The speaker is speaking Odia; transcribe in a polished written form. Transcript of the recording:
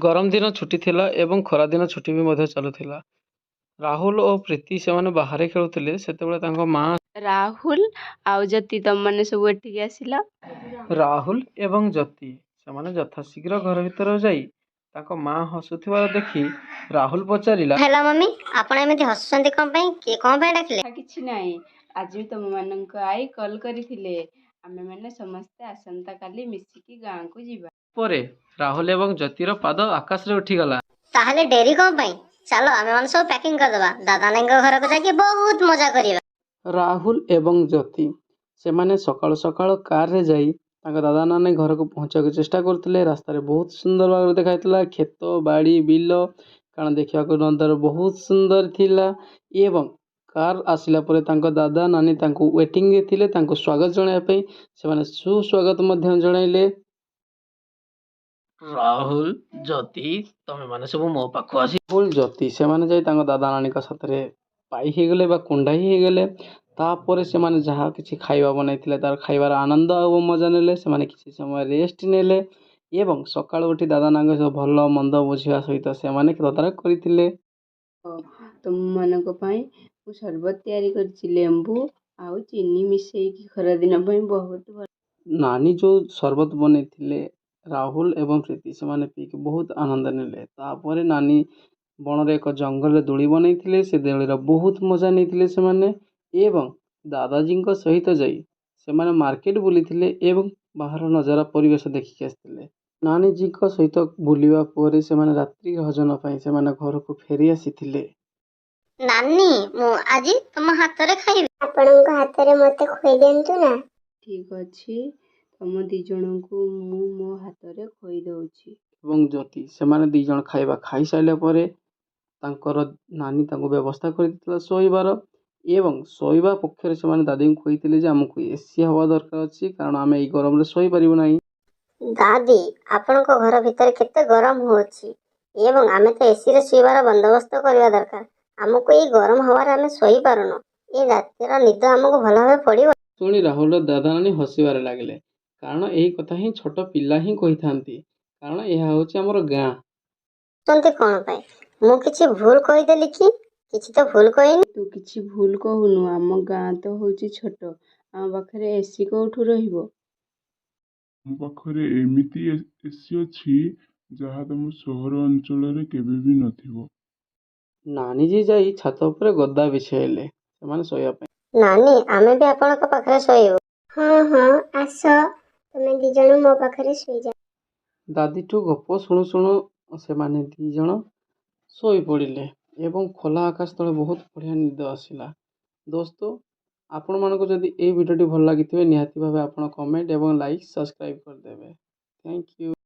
ଗରମ ଦିନ ଛୁଟି ଥିଲା ଏବଂ ଖରାଦିନ ଛୁଟି ବି ମଧ୍ୟ ଚାଲୁଥିଲା। ରାହୁଲ ଓ ପ୍ରୀତି ସେମାନେ ବାହାରେ ଖେଳୁଥିଲେ। ସେତେବେଳେ ତାଙ୍କ ମା ରାହୁଲ ଆଉ ଜ୍ୟୋତି, ତମମାନେ ସବୁ ଏଠିକି ଆସିଲ। ରାହୁଲ ଏବଂ ଜ୍ୟୋତି ସେମାନେ ଯଥାଶୀଘ୍ର ଘର ଭିତରକୁ ଯାଇ ତାଙ୍କ ମା ହସୁଥିବାର ଦେଖି ରାହୁଲ ପଚାରିଲା, ହେଲା ମମି, ଆପଣ ଏମିତି ହସୁଛନ୍ତି କଣ ପାଇଁ? କିଏ କଣ ପାଇଁ ଡାକିଲେ? କିଛି ନାହିଁ, ଆଜି ତମମାନଙ୍କ ଆଈ କଲ୍ କରିଥିଲେ। ଆମେମାନେ ସମସ୍ତେ ଆସନ୍ତାକାଲି ମିଶିକି ଗାଁକୁ ଯିବା। ପରେ ରାହୁଲ ଏବଂ ଜ୍ୟୋତିର ପାଦ ଆକାଶରେ ଉଠିଗଲା। ତାହେଲେ ଡେରି କଣ ପାଇଁ? ଚାଲ, ଆମେ ମାନେ ସବୁ ପ୍ୟାକିଂ କରିଦବା। ଦାଦା ନାନୀଙ୍କ ଘରକୁ ଯାଇକି ବହୁତ ମଜା କରିବା। ରାହୁଲ ଏବଂ ଜ୍ୟୋତି ସେମାନେ ସକାଳୁ ସକାଳୁ କାରରେ ଯାଇ ତାଙ୍କ ଦାଦା ନାନୀ ଘରକୁ ପହଞ୍ଚିବାକୁ ଚେଷ୍ଟା କରୁଥିଲେ। ରାସ୍ତାରେ ବହୁତ ସୁନ୍ଦର ଭାବରେ ଦେଖାଯାଇଥିଲା କ୍ଷେତ, ବାଡ଼ି, ବିଲ, କାରଣ ଦେଖିବାକୁ ନନ୍ଦର ବହୁତ ସୁନ୍ଦର ଥିଲା। ଏବଂ କାର୍ ଆସିଲା ପରେ ତାଙ୍କ ଦାଦା ନାନୀ ତାଙ୍କୁ ୱେଟିଂରେ ଥିଲେ ତାଙ୍କୁ ସ୍ୱାଗତ ଜଣାଇବା ପାଇଁ। ସେମାନେ ସୁସ୍ୱାଗତ ମଧ୍ୟ ଜଣାଇଲେ। ରାହୁଲ, ଜ୍ୟୋତି, ତମେ ମାନେ ସବୁ ମୋ ପାଖକୁ ଆସି। ରାହୁଲ, ଜ୍ୟୋତି ସେମାନେ ଯାଇ ତାଙ୍କ ଦାଦା ନାନୀଙ୍କ ସାଥିରେ ପାଇ ହେଇଗଲେ ବା କୁଣ୍ଢାଇ ହେଇଗଲେ। ତାପରେ ସେମାନେ ଯାହା କିଛି ଖାଇବା ବନାଇଥିଲେ, ତାର ଖାଇବାର ଆନନ୍ଦ ଆଉ ମଜା ନେଲେ। ସେମାନେ କିଛି ସମୟ ରେଷ୍ଟ ନେଲେ ଏବଂ ସକାଳୁ ଉଠି ଦାଦା ନାନୀଙ୍କ ସହ ଭଲ ମନ୍ଦ ବୁଝିବା ସହିତ ସେମାନେ ତଦାରଖ କରିଥିଲେ। ତମମାନଙ୍କ ପାଇଁ ମୁଁ ସରବତ ତିଆରି କରିଛି, ଲେମ୍ବୁ ଆଉ ଚିନି ମିଶେଇକି। ଖରାଦିନ ପାଇଁ ବହୁତ ଭଲ। ନାନୀ ଯେଉଁ ସରବତ ବନେଇଥିଲେ, ରାହୁଲ ଏବଂ ପ୍ରୀତି ସେମାନେ ପିଇକି ବହୁତ ଆନନ୍ଦ ନେଲେ। ତାପରେ ନାନୀ ବଣରେ ଏକ ଜଙ୍ଗଲରେ ଦୋଳି ବନେଇଥିଲେ। ସେ ଦୋଳିର ବହୁତ ମଜା ନେଇଥିଲେ ସେମାନେ ଏବଂ ଦାଦାଜୀଙ୍କ ସହିତ ଯାଇ ସେମାନେ ମାର୍କେଟ ବୁଲିଥିଲେ ଏବଂ ବାହାର ନଜାରା ପରିବେଶ ଦେଖିକି ଆସିଥିଲେ। ନାନୀଜୀଙ୍କ ସହିତ ବୁଲିବା ପରେ ସେମାନେ ରାତ୍ରି ଭୋଜନ ପାଇଁ ସେମାନେ ଘରକୁ ଫେରି ଆସିଥିଲେ। ନାନୀ, ମୁଁ ଆଜି ତମ ହାତରେ ଖାଇବି। ଆପଣଙ୍କ ହାତରେ ମତେ ଖୋଇ ଦିଅନ୍ତୁ ନା। ଠିକ୍ ଅଛି, ତମ ଦି ଜଣଙ୍କୁ ମୁଁ ମୋ ହାତରେ ଖୋଇ ଦଉଛି। ଏବଂ ଜ୍ୟୋତି ସେମାନେ 2 ଜଣ ଖାଇବା ଖାଇସାରିଲା ପରେ ତାଙ୍କର ନାନୀ ତାଙ୍କୁ ବ୍ୟବସ୍ଥା କରିଦେଇଥିଲା ଶୋଇବାର। ଏବଂ ଶୋଇବା ପକ୍ଷରେ ସେମାନେ ଦାଦୀଙ୍କୁ କହିଥିଲେ ଯେ ଆମକୁ ଏସି ହବା ଦରକାର ଅଛି, କାରଣ ଆମେ ଏଇ ଗରମରେ ଶୋଇପାରିବୁ ନାହିଁ। ଦାଦି, ଆପଣଙ୍କ ଘର ଭିତରେ କେତେ ଗରମ ହଉଛି ଏବଂ ଆମେ ତ ଏସିରେ ଶୋଇବାର ବନ୍ଦୋବସ୍ତ କରିବା ଦରକାର। ଆମକୁ ଏଇ ଗରମ ହବାରେ ଆମେ ଶୋଇପାରୁନୁ। ଏ ରାତିର ନିଦ ଆମକୁ ଭଲ ଭାବେ ପଡ଼ିବ। ଶୁଣି ରାହୁଲର ଦାଦା ନାନୀ ହସିବାରେ ଲାଗିଲେ, କାରଣ ଏହି କଥା ହିଁ ଛୋଟ ପିଲା ହିଁ କହିଥାନ୍ତି, କାରଣ ଏହା ହେଉଛି ଆମର ଗାଁ। ହସୁଛନ୍ତି କଣ ପାଇଁ? ମୁଁ କିଛି ଭୁଲ କହିଦେଲି କି? କିଛି ତ ଭୁଲ କହିନି। ତୁ କିଛି ଭୁଲ କହୁନୁ। ଆମ ଗାଁ ତ ହଉଛି ଛୋଟ, ଆମ ପାଖରେ ଏସି କୋଉଠୁ ରହିବ? ମୋ ପାଖରେ ଏମିତି ଏସି ଅଛି, ଯାହା ତମ ସହର ଅଞ୍ଚଳରେ କେବେ ବି ନଥିବ। ନାନୀଜୀ ଯାଇ ଛାତ ଉପରେ ଗଦା ବିଛାଇଲେ ସେମାନେ ଶୋଇବା ପାଇଁ। ନାନୀ, ଆମେ ବି ଆପଣଙ୍କ ପାଖରେ ଶୋଇବୁ। ହଁ ହଁ, ଆସ, ତମେ ଦି ଜଣ ମୋ ପାଖରେ ଶୋଇଯାଅ। ଦାଦିଠୁ ଗପ ଶୁଣୁ ଶୁଣୁ ସେମାନେ 2 ଜଣ ଶୋଇପଡ଼ିଲେ ଏବଂ ଖୋଲା ଆକାଶ ତଳେ ବହୁତ ବଢ଼ିଆ ନିଦ ଆସିଲା। ଦୋସ୍ତ, ଆପଣମାନଙ୍କୁ ଯଦି ଏଇ ଭିଡ଼ିଓଟି ଭଲ ଲାଗିଥିବେ, ନିହାତି ଭାବେ ଆପଣ କମେଣ୍ଟ ଏବଂ ଲାଇକ୍ ସବସ୍କ୍ରାଇବ୍ କରିଦେବେ। Thank you.